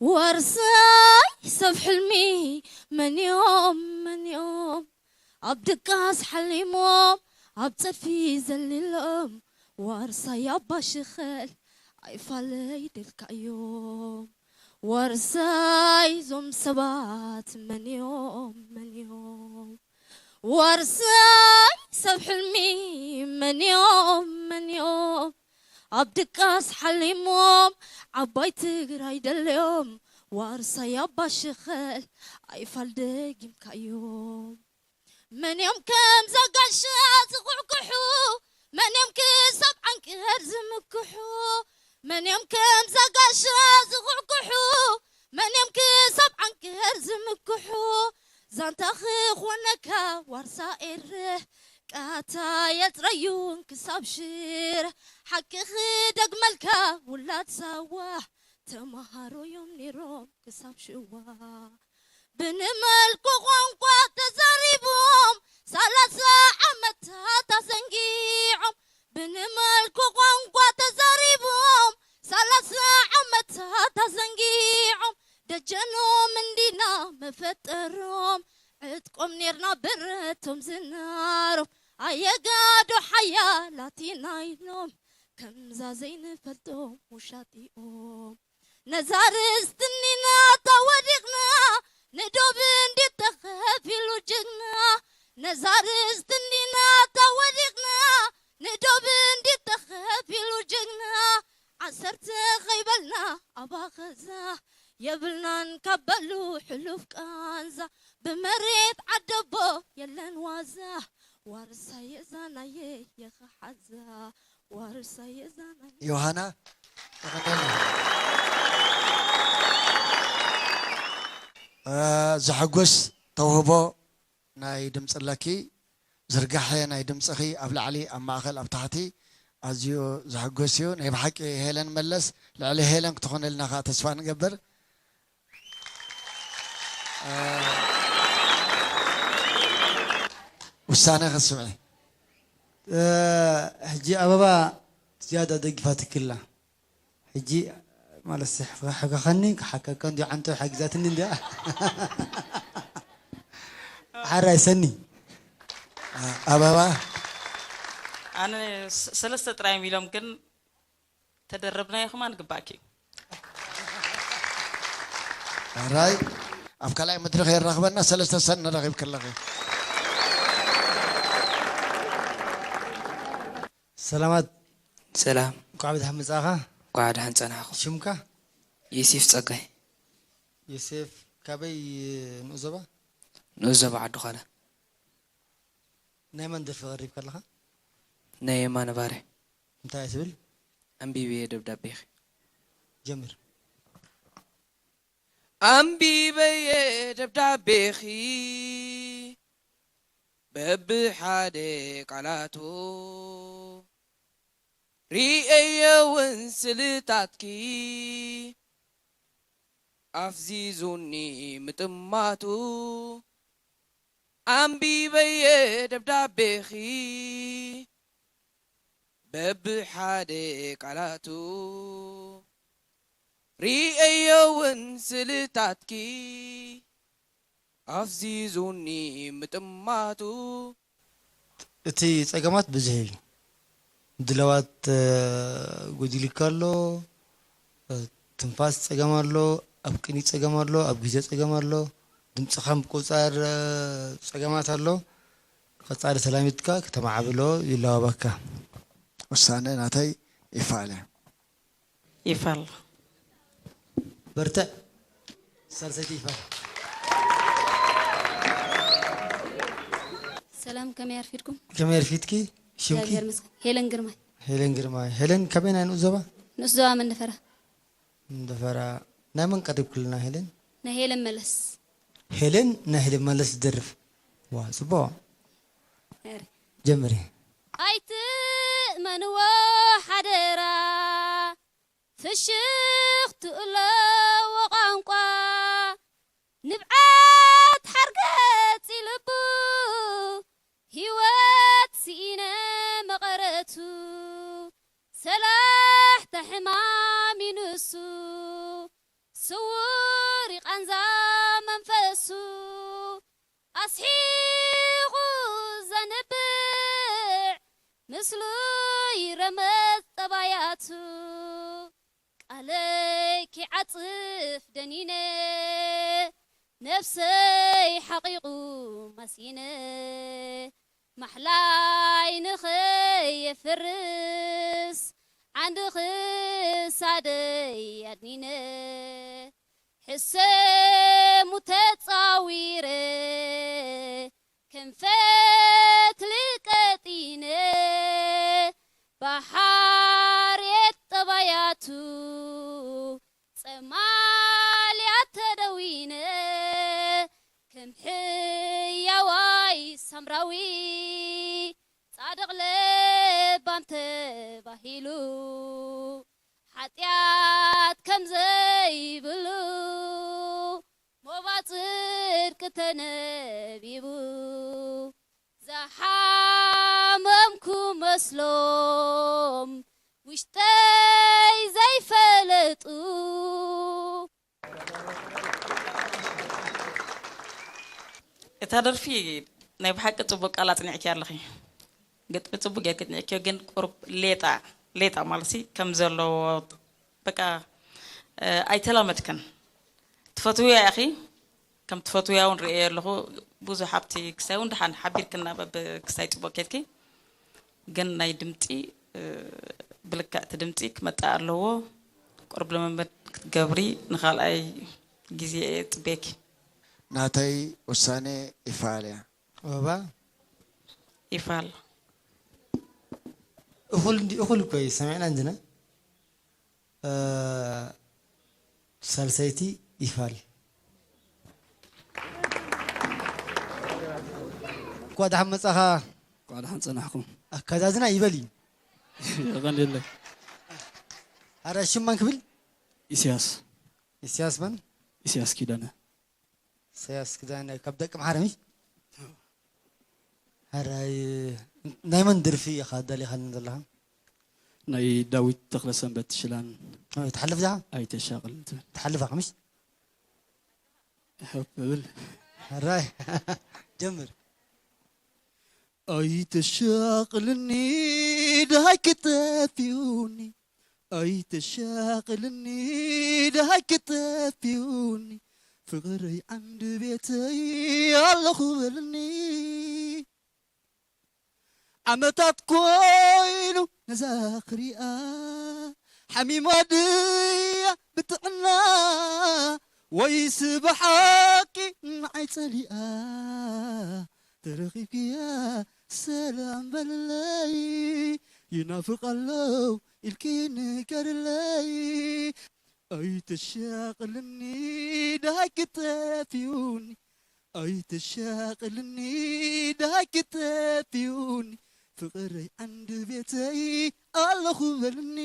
ዋርሳይ ሰብ ሕልሚ መን እዮም፣ መን እዮም? ኣብ ድቃስ ሓሊሞም ኣብ ጸድፊ ዘሊሎም፣ ዋርሳይ ኣባ ሽኸል ኣይፋለይ ደልካዮም። ዋርሳይ እዞም ሰባት መን እዮም፣ መን እዮም? ዋርሳይ ሰብ ሕልሚ መን እዮም፣ መን እዮም? ኣብ ድቃስ ሓሊሞም ዓባይ ትግራይ ደልዮም፣ ዋርሳይ ኣባ ሽኸል ኣይፋል ደጊምካዮም። መን እዮም ከምዛ ጋሻ ዝኹሕኩሑ? መን እዮም ክሳብ ዓንቀር ዝምክሑ? መን እዮም ከምዛ ጋሻ ዝኹሕኩሑ? መን እዮም ክሳብ ዓንቀር ዝምክሑ? ዛንታ ክኾነካ ዋርሳ ኤረ፣ ቃታ የጽረዩን ክሳብ ሽረ። ሓቂ ክደግመልካ ውላድ ሳዋ፣ ተማሃሮ እዮም ነይሮም ክሳብ ሽዋ። ብንመልኩ ቋንቋ ተዛሪቦም፣ ሰላሳ ዓመታት ኣዘንጊዖም። ብንመልኩ ቋንቋ ተዛሪቦም፣ ሰላሳ ዓመታት ኣዘንጊዖም። ደጀኖም እንዲና መፈጠሮም፣ ዕጥቆም ኔርና ብረቶም ዝናሮም። ኣየጋዶ ሓያላት ኢና ኢሎም፣ ከምዛ ዘይንፈልጦም ውሻጢኦም። ነዛ ርስቲ እኒና ተወዲቕና፣ ንዶብ እንዴት ተኸፊሉ ጅግና። ነዛ ርስቲ እኒና ተወዲቕና፣ ንዶብ እንዴት ተኸፊሉ ጅግና። ዓሰርተ ኸይበልና ኣባኸዛ፣ የብልናን ካብ በሉ ሕሉፍ ቃንዛ። ብመሬት ዓደቦ የለን ዋዛ፣ ዋርሳይ እዛ ናየ የኸሓዛ። ዋርሳይ እዛ ናየ። ዮሃና፣ ተቐበል። እ፣ ዘሐጉስ ተውህቦ ናይ ድምፂ ኣለኪ። ዝርጋሐ ናይ ድምፅኺ ኣብ ላዕሊ፣ ኣብ ማእኸል፣ ኣብ ታሕቲ ኣዝዩ ዘሐጉስ እዩ። ናይ ብሓቂ ሄለን መለስ ልዕሊ ሄለን ክትኾነልና ከዓ ተስፋ ንገብር። እ፣ ውሳነ ክትስምዒ። እ፣ ሕጂ ኣበባ ዝያዳ ደጊፋትክላ። ሕጂ ማለት ሕጋኸኒ ክሓከካ እንዲ ዓንቶ ሓጊዛትኒ እንዲያ። ሓራይ ሰኒ። እ፣ ኣበባ። ኣነ ስ-፣ ሰለስተ ጥራይ እዮም ኢሎም፣ ግን ተደረብናዮ ከማን ግባእኪ እዩ። ሕራይ ኣብ ካልኣይ መድረኽ የራኽበና፣ ሰለስተ ሰኒ ረኺብኪ ኣለኺ። ሰላማት። ሰላም። እንኳዕ ብደሓን መጻእኻ። እንኳዕ ደሓን ጸናሕኩም። ሽምካ? ዮሴፍ ጸጋይ። ዮሴፍ፣ ካበይ ንኡስ ዞባ? ንኡስ ዞባ ዓዲ ዃላ። ናይ መን ደርፊ ቀሪብካ ኣለኻ? ናይ የማነ ባርያ። እንታይ እያ ትብል? ኣንቢበየ ደብዳቤኺ። ጀምር። ኣንቢበየ ደብዳቤኺ በብሓደ ቃላቱ፣ ርእየ እውን ስልታትኪ ኣፍዚዙኒ ምጥማቱ፣ ኣንቢበየ ደብዳቤኺ በብሓደ ቃላቱ። ርእየ እውን ስልታትኪ ኣፍዚዙኒ ምጥማቱ። እቲ ጸገማት ብዙሕ እዩ። ድለዋት ጎዲልካ ኣሎ፣ ትንፋስ ጸገም ኣሎ፣ ኣብ ቅኒ ጸገም ኣሎ፣ ኣብ ግዜ ጸገም ኣሎ፣ ድምጽኻ ምቁጽጻር ጸገማት ኣሎ። ቀጻሊ ተላሚድካ ከተማዕብሎ ይለዋባካ። ውሳነ ናተይ ይፋለ። ይፋል። በርትዕ። ሳልሰይቲ ይፋል። ሰላም፣ ከመይ ኣርፊድኩም? ከመይ ኣርፊድኪ? ሽምኪ? እግዚኣብሔር ይመስገን። ሄለን ግርማይ። ሄለን ግርማይ። ሄለን ካበይ ናይ ንኡስ ዞባ? ንኡስ ዞባ መንደፈራ። መንደፈራ። ናይ መን ቀሪብክልና ሄለን? ናይ ሄለን መለስ። ሄለን ናይ ሄለን መለስ ዝደርፍ። ዋ ጽቡቕ። ነሪ። ጀምሪ። ኣይትእመንዎ ሓደራ ፍሽኽቲ ኣለዎ ቋንቋ ንብዓት ሓርገጽ ኢልቡ ህይወት ስኢነ መቐረቱ ሰላሕታ ሕማም ይንሱ ስውር ይቓንዛ መንፈሱ ኣስሒቑ ዘንብዕ ምስሉ ይረመጽ ጠባያቱ ቃለይ ኪዓጽፍ ደኒነ ነብሰይ ሓቒቑ ማሲነ ማሕላይ ንኸየፍርስ ዓንዲ ክሳደይ ኣድኒነ ሕሰሙ ተጻዊረ ከም ፈትሊ ቀጢነ ባሕርየት ጠባያቱ ጸማልያ ተደዊነ ከም ሕያዋይ ሳምራዊ ጻድቕ ለባም ተባሂሉ ሓጢኣት ከም ዘይብሉ ሞባ ጽድቂ ተነቢቡ ዝሓመምኩ መስሎም ውሽጠይ ዘይፈለጡ እታ ደርፊ ናይ ብሓቂ ጽቡቅ ቃል ኣጽኒዕኪ ኣለኺ። ግጥሚ ጽቡቅ ጌርኪ ኣጽኒዕኪዮ፣ ግን ቁሩብ ሌጣ ሌጣ ማለትሲ ከም ዘለዎ በቃ ኣይተላመድክን። ትፈትውያ ኢኺ፣ ከም ትፈትውያ እውን ርእየ ኣለኹ። ብዙሕ ኣብቲ ክሳይ እውን ደሓን ሓቢርክና በብ ክሳይ ጽቡቅ ኬድኪ፣ ግን ናይ ድምጺ ብልክዕ እቲ ድምጺ ክመጽእ ኣለዎ። ቁሩብ ልምምድ ክትገብሪ ንኻልኣይ ግዜ እየ ዝጽበየኪ። ናተይ ውሳኔ ይፋል እያ። ኦባ ይፋል። እኹል እንዲ እኹል እኮ እዩ ሰሚዕና እንድና። ሳልሰይቲ ይፋል። እኳ ደሓን መጻኻ። እንኳዕ ደሓን ጸናሕኩም። ኣከዛዝና ይበል እዩ። የቐንየለይ። ኣረ ሽም መን ክብል? ኢሳያስ። ኢሳያስ መን? ኢሳያስ ኪዳነ። ኢሳያስ ኪዳነ ካብ ደቂ ምሓረም እዩ። ሕራይ ናይ መን ደርፊ ኢኻ ደሊኻልና ዘለኻ? ናይ ዳዊት ተኽለሰንበት ሽላን ትሓልፍ ዲኻ? ኣይተሻቕልን ትብል። ትሓልፍ ኢኻ ምሽ? ሕፕ እብል። ሕራይ ጀምር። ኣይተሻቕልኒ ደሃይ ክጠፊኡኒ ኣይተሻቕልኒ ደሃይ ክጠፊኡኒ ፍቕረይ ዓንዲ ቤተይ ኣለኹ በልኒ ዓመታት ኮይኑ ነዛ ክሪኣ ሓሚማ ድያ ብጥዕና ወይስ ብሓቂ ንዓይ ጸሊኣ ተረኺብክያ ሰላም በልለይ ይናፍቕ ኣለዉ ኢልኪ ንገርለይ ኣይተሻቕልኒ ደሃይ ክጠፊኡኒ ኣይተሻቕልኒ ደሃይ ክጠፊኡኒ ፍቕረይ ዓንዲ ቤተይ ኣለኹ በልኒ።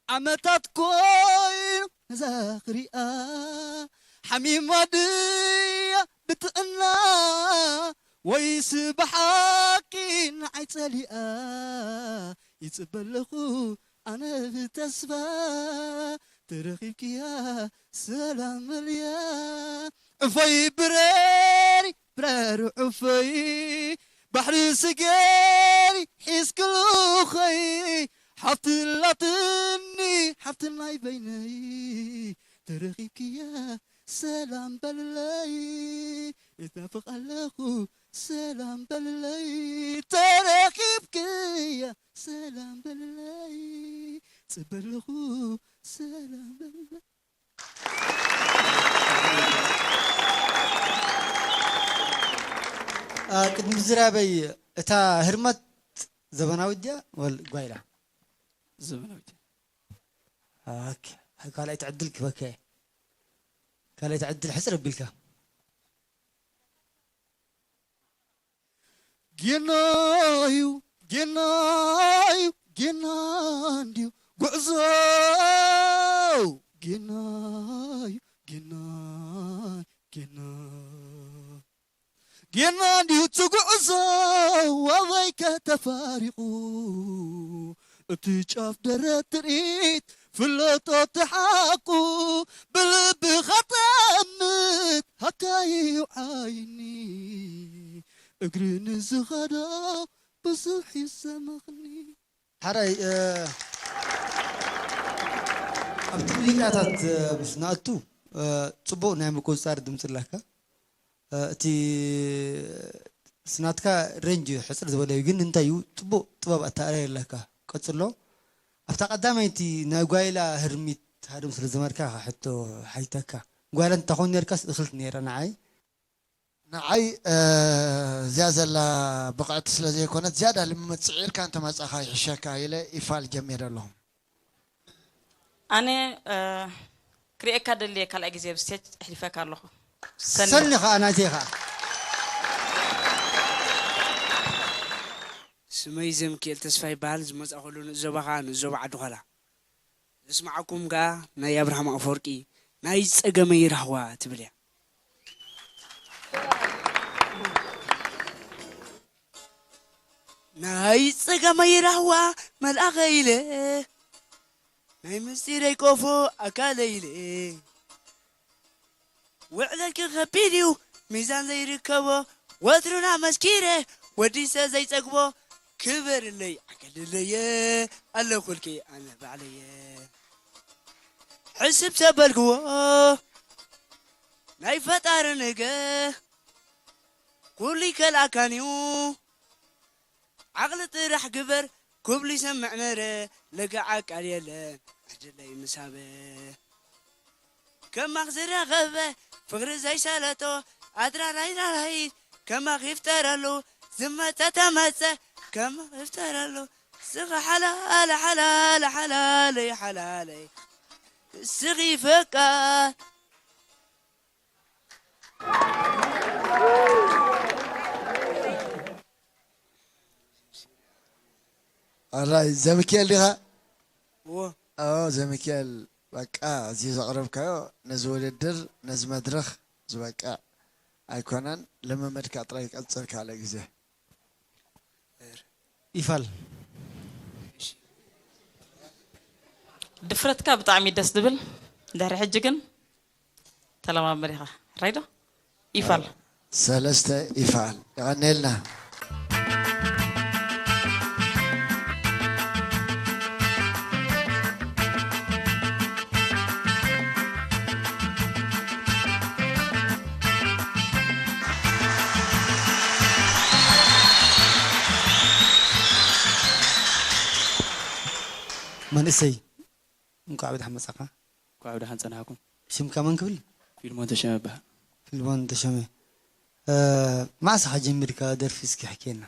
ዓመታት ኮይኑ ነዛ ክሪኣ ሓሚማ ድያ ብጥዕና ወይስ ብሓቂ ንዓይ ጸሊኣ? ይጽበ ኣለኹ ኣነ ብተስፋ ተረኺብክያ ሰላም በልያ። ዕፎይ ብረሪ ብረሪ ዕፎይ ባሕሪ ስገሪ ሒዝክልኸይ ሓፍቲ ላትኒ ሓፍቲ ናይ በይነይ ተረኺብክያ ሰላም በልለይ እትናፍቕ ኣለኹ ሰላም በልለይ ተረኺብክያ ሰላም በልለይ ጽበ ኣለኹ ሰላም በልለይ። ቅድሚ ዝራበይ እታ ህርመት ዘበናዊት ድያ ወል ጓይላ? ዘበናዊት። ካልኣይ ትዕድል ክበከ ካልኣይ ትዕድል ሕፅር ኣቢልካ ጌናዩ ጌናዩ ጌና እንድዩ ጉዕዞ ጌናዩ ጌናዩ ጌና ጌና እንድዩ እቲ ጉዕዞ ኣበይ ከተፋሪቑ እቲ ጫፍ ደረት ትርኢት ፍለጦ ተሓቁ ብልብኻ ጠምት ሃካዩ ዓይኒ እግሪ ንዝኸዶ ብዙሕ ይሰመኽኒ። ሓራይ ኣብቲ ሙዚቃታት ምስ ንኣቱ ፅቡቕ ናይ ምቁፅፃር ድምፂ ኣለካ። እቲ ስናትካ ሬንጅ ሕፅር ዝበለ እዩ፣ ግን እንታይ እዩ ፅቡቕ ጥበብ ኣተኣራይ ኣለካ። ቀፅሎ ኣብታ ቀዳመይቲ ናይ ጓይላ ህርሚት ሃዶም ስለ ዝመርካ ሕቶ ሓይተካ ጓይላ እንተኾን ነርካስ እኽልት ነይራ ንዓይ ንዓይ እዚኣ ዘላ ብቕዕቲ ስለ ዘይኮነት ዝያዳ ልምምድ ስዒርካ እንተመጻእኻ ይሕሸካ ኢለ ኢፋል ጀሚረ ኣለኹ። ኣነ ክርእየካ ደልየ ካልኣይ ግዜ ኣብ ስቴጅ ኣሕሊፈካ ኣለኹ። ሰኒ። ሰኒ ኸኣ ናተይ ኸኣ። ስመይ ዘምኪኤል ተስፋ ይበሃል። ዝመጻእኩሉ ንእስ ዞባ ኸኣ ንእስ ዞባ ዓዲ ዃላ። ዘስምዓኩም ከኣ ናይ ኣብርሃም ኣፈወርቂ ናይ ጸገመይ ራህዋ ትብል እያ። ናይ ጸገመይ ራህዋ መልኣኸ ኢለ ናይ ምስጢረይ ቆፎ ኣካለ ኢለ ውዕለትኪ ከቢድ እዩ ሚዛን ዘይርከቦ ወትሩና መስኪረ ወዲሰ ዘይጸግቦ ክበርለይ ዓገለለየ ኣለኹልኪ ኣነ ባዕለየ ሕስብ ሰበልክዎ ናይ ፈጣሪ ነገ ኩሉ ይከልኣካን እዩ ዓቕሊ ጥራሕ ግበር ኩብሊ ሰምዕ ነረ ለገዓ ቃል የለን ዕድለይ ምሳበ ከማኽ ዝረኸበ ፍቕሪ ዘይሰለጦ ኣድራራይ ራራይ ከማኽ ይፍጠረሉ ዝመጸ ተመጸ ከማኽ ይፍጠረሉ ስኺ ሓላለ ሓላለ ሓላለይ ሓላለይ ስኺ ፈቃር ኣራይ ዘምክኤል ዲኻ? እዎ ኣዎ ዘምክኤል በቃ እዚ ዘቕረብካዮ ነዚ ውድድር ነዚ መድረኽ ዝበቅዕ ኣይኮነን። ልምምድካ ጥራይ ቀጽል ካልእ ግዜ። ይፋል ድፍረትካ ብጣዕሚ ደስ ዝብል ድሕሪ ሕጂ ግን ተለማመድ ኢኻ ራይዶ ይፋል ሰለስተ ይፋል የቐነልና። መንእሰይ እንኳዕ ብደሓን መጻኻ። እንኳዕ ብደሓን ጸናሕኩም። ሽምካ መን ክብል? ፊልሞን ተሸመ እበሃል። ፊልሞን ተሸመ። መዓስ ኢኻ ጀሚርካ ደርፊ እስኪ ሕክየና።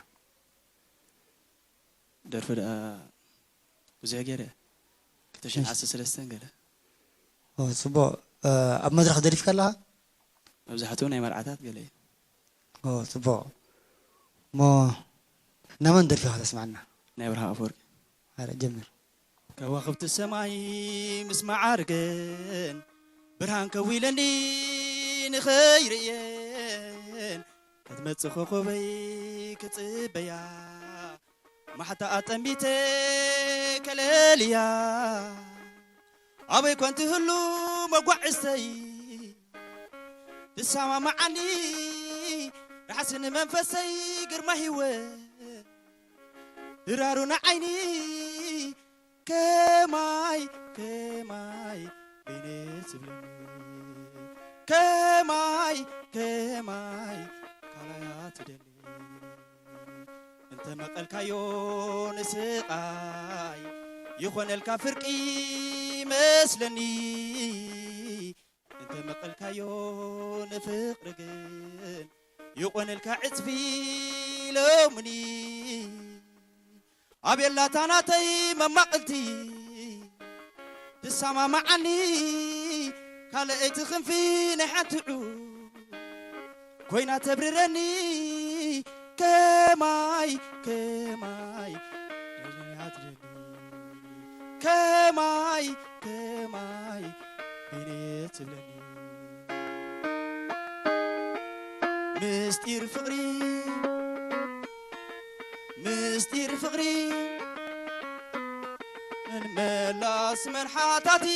ደርፊ ደኣ ብዙሕ ገይረ ክልተ ሽሕን ዓሰርተ ሰለስተን ገለ። ኦ ጽቡቕ። ኣብ መድረኽ ደሪፍካ ኣለኻ? መብዛሕትኡ ናይ መርዓታት ገለ እዩ። ኦ ጽቡቕ። እሞ ናመን ደርፊ ኢኻ ተስምዓና? ናይ ኣብርሃ ኣፈወርቂ። ኣረ ጀምር። ከዋኽብቲ ሰማይ ምስ መዓርገን፣ ብርሃን ከዊለኒ ንኸይርእየን፣ ክትመጽእ ኮኾበይ ክጽበያ፣ ማሕታ ኣጠሚተ ከለልያ። ኣበይ ኮን ትህሉ መጓዕዝተይ፣ ትሰማማዓኒ ራሕሲ ንመንፈሰይ፣ ግርማ ህይወት ድራሩ ንዓይኒ። ከማይ ከማይ በይነ ትብለኒ፣ ከማይ ከማይ ካልኣያ ትደሊ። እንተ መቐልካዮ ንስቓይ፣ ይኾነልካ ፍርቂ መስለኒ። እንተ መቐልካዮ ንፍቕሪ ግን፣ ይኾነልካ ዕጽፊ ሎምኒ። ኣቤላታ ናተይ መማቕልቲ፣ ትሰማማዓኒ ካልኣይቲ ክንፊ ናይ ሓንቲ ዑፍ ኮይና ተብርረኒ። ከማይ ከማይ ከማይ ከማይ በይነ ትብለኒ። ምስጢር ፍቕሪ፣ ምስጢር ፍቕሪ፣ ንመላስ መልሓታቲ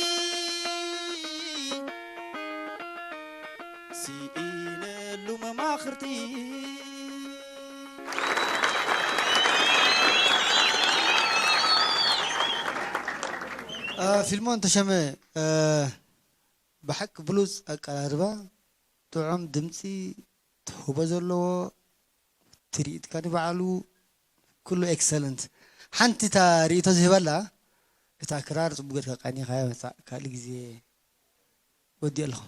ስኢነሉ መማኽርቲ። ፊልሞን ተሸመ፣ ብሓቂ ብሉፅ ኣቀራርባ፣ ጥዑም ድምፂ፣ ትህቦ ዘለዎ ትርኢትካ ንባዕሉ ኩሉ ኤክሰለንት። ሓንቲ እታ ርእይቶ ዝህበላ፣ እታ ክራር ፅቡቅ ጌርካ ቃኒኻያ መፃእ፣ ካልእ ግዜ ወዲእ ኣለኹ።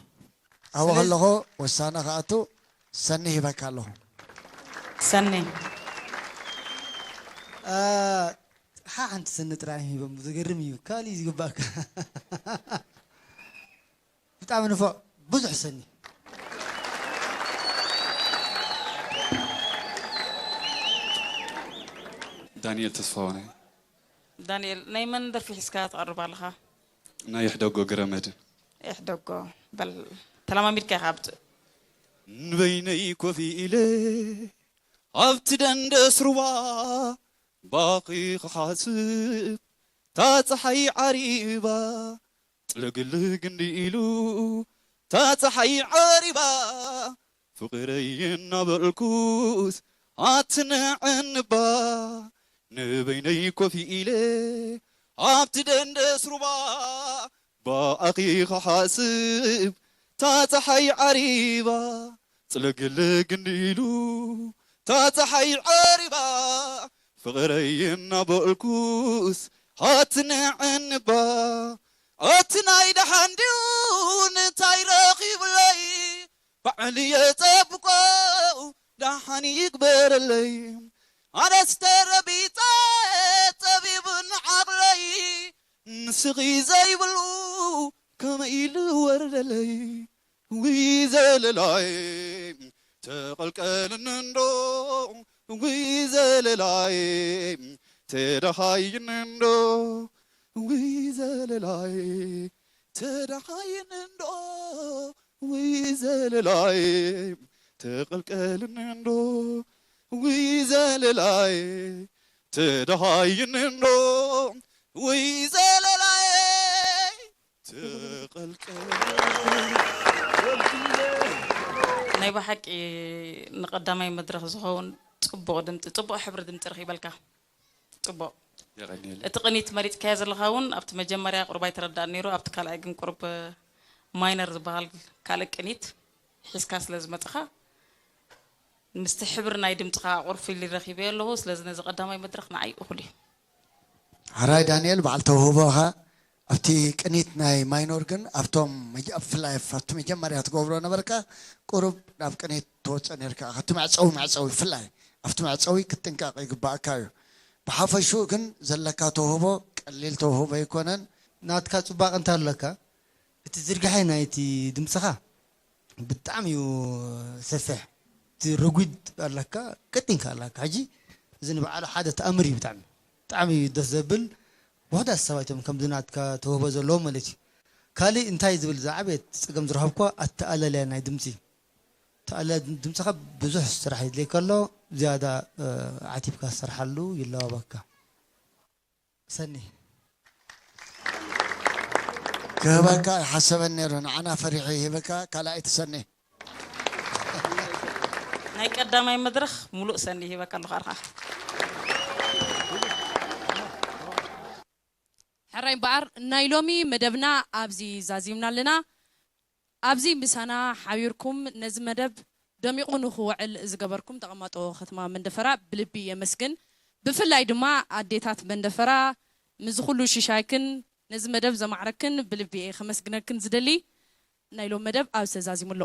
ኣብኡ ከለኹ ወሳነ ክኣቱ ሰኒ ሂበካ ኣለኹ። ሰኒ ሓንቲ ስኒ ጥራይ ሂቦም፣ ዝገርም እዩ። ካልእ እዩ ዝግባእካ። ብጣዕሚ ንፉዕ፣ ብዙሕ ሰኒ። ዳንኤል ተስፋሁን። ዳንኤል፣ ናይ መን ደርፊ ሒዝካ ትቐርብ ኣለኻ? ናይ ይሕደጎ ገረመድን። ይሕደጎ፣ በል ተለማሚድካ ኢኻ ኣብቲ። ንበይነይ ኮፍ ኢለ ኣብቲ ደንደስ ሩባ ባኺ ክሓስብ፣ እታ ጸሓይ ዓሪባ ጥልግልግ እንዲኢሉ፣ እታ ጸሓይ ዓሪባ ፍቕረይ እናበልኩስ ኣትንዕንባ። ንበይነይ ኮፍ ኢለ ኣብቲ ደንደስ ሩባ፣ ብኣኺ ክሓስብ፣ እታ ጸሓይ ዓሪባ ጽልግልግ እንዲሉ፣ እታ ጸሓይ ዓሪባ ፍቕረይ እናበልኩስ ኣትንዕንባ። ኣቲ ናይ ደሓን ድዩ እንታይ ረኺብለይ፣ ባዕሉ የጸብቆ ደሓን ይግበረለይ። ኣነስ ተረቢጸ ጸቢቡን ዓቕለይ፣ ንስኺ ዘይብሉ ከመይ ኢሉ ወረደለይ። ውይ ዘለላይ ተቐልቀልን እንዶ፣ ውይ ዘለላይ ተደሃይን እንዶ፣ ውይ ዘለላይ ተደሃይን እንዶ፣ ውይ ዘለላይ ተቐልቀልን እንዶ፣ ውይ ዘለላይ ተደሃይን እንዶ፣ ውይ ዘለላይ ተቐልቀልን። ናይ ብሓቂ ንቐዳማይ መድረኽ ዝኸውን ጽቡቕ ድምፂ፣ ጽቡቕ ሕብሪ ድምፂ ረኺበልካ። ጽቡቕ። የቐንየለይ። እቲ ቅኒት መሪጽካዮ ዘለኻ እውን ኣብቲ መጀመርያ ቁሩብ ኣይተረዳእን ነይሩ፣ ኣብቲ ካልኣይ ግን ቁሩብ ማይነር ዝበሃል ካልእ ቅኒት ሒዝካ ስለ ዝመጽኻ ምስቲ ሕብሪ ናይ ድምጽኻ ቁርፍ ኢሉ ረኺበዮ ኣለኹ። ስለዚ ነዚ ቀዳማይ መድረኽ ንዓይ እኹል እዩ። ሕራይ ዳንኤል በዓል ተውህቦኻ ኣብቲ ቅኒት ናይ ማይኖር ግን ኣብቶም መጀ- ኣብ ፍላይ ኣብቲ መጀመርያ ትገብሮ ነበርካ ቁሩብ ናብ ቅኒት ትወፅእ ነርካ ኣብቲ መዕፀዊ መዕፀዊ ፍላይ ኣብቲ መዕፀዊ ክትጥንቀቕ ይግባእካ እዩ ብሓፈሽኡ ግን ዘለካ ተውህቦ ቀሊል ተውህቦ ኣይኮነን ናትካ ፅባቐ እንታይ ኣለካ እቲ ዝርግሐ ናይቲ ድምፅኻ ብጣዕሚ እዩ ሰፊሕ እቲ ረጒድ ኣለካ ቀጢንካ ኣለካ ሕጂ እዚ ንባዕሉ ሓደ ተኣምር እዩ ብጣዕሚ ብጣዕሚ እዩ ደስ ዘብል። ውሑዳት ሰባት እዮም ከምዚ ናትካ ተውህቦ ዘለዎም ማለት እዩ። ካሊእ እንታይ ዝብል ዝዓበየ ፀገም ዝረኸብኳ ኣተኣላልያ ናይ ድምፂ። ተኣላ ድምፅኻ ብዙሕ ስራሕ የድልየካ ኣሎ። ዝያዳ ዓቲብካ ዝሰርሓሉ ይለዋወካ። ሰኒ። ክህበካ ኣይሓሰበን ነይሩ። ንዓና ፈሪሑ ይህበካ ካልኣይቲ ሰኒ። ናይ ቀዳማይ መድረኽ ሙሉእ ሰኒ ይህበካ ኣለኹ ኣርኻ። ሕራይ እምበኣር ናይ ሎሚ መደብና ኣብዚ ዛዚምና ኣለና። ኣብዚ ምሳና ሓቢርኩም ነዚ መደብ ደሚቑ ንኽውዕል ዝገበርኩም ተቐማጦ ከተማ መንደፈራ ብልቢ የመስግን። ብፍላይ ድማ ኣዴታት መንደፈራ ምስዚ ኩሉ ሽሻይክን ነዚ መደብ ዘማዕረክን ብልቢ እየ ከመስግነክን ዝደሊ። ናይ ሎም መደብ ኣብዚ ተዛዚሙ ኣሎ።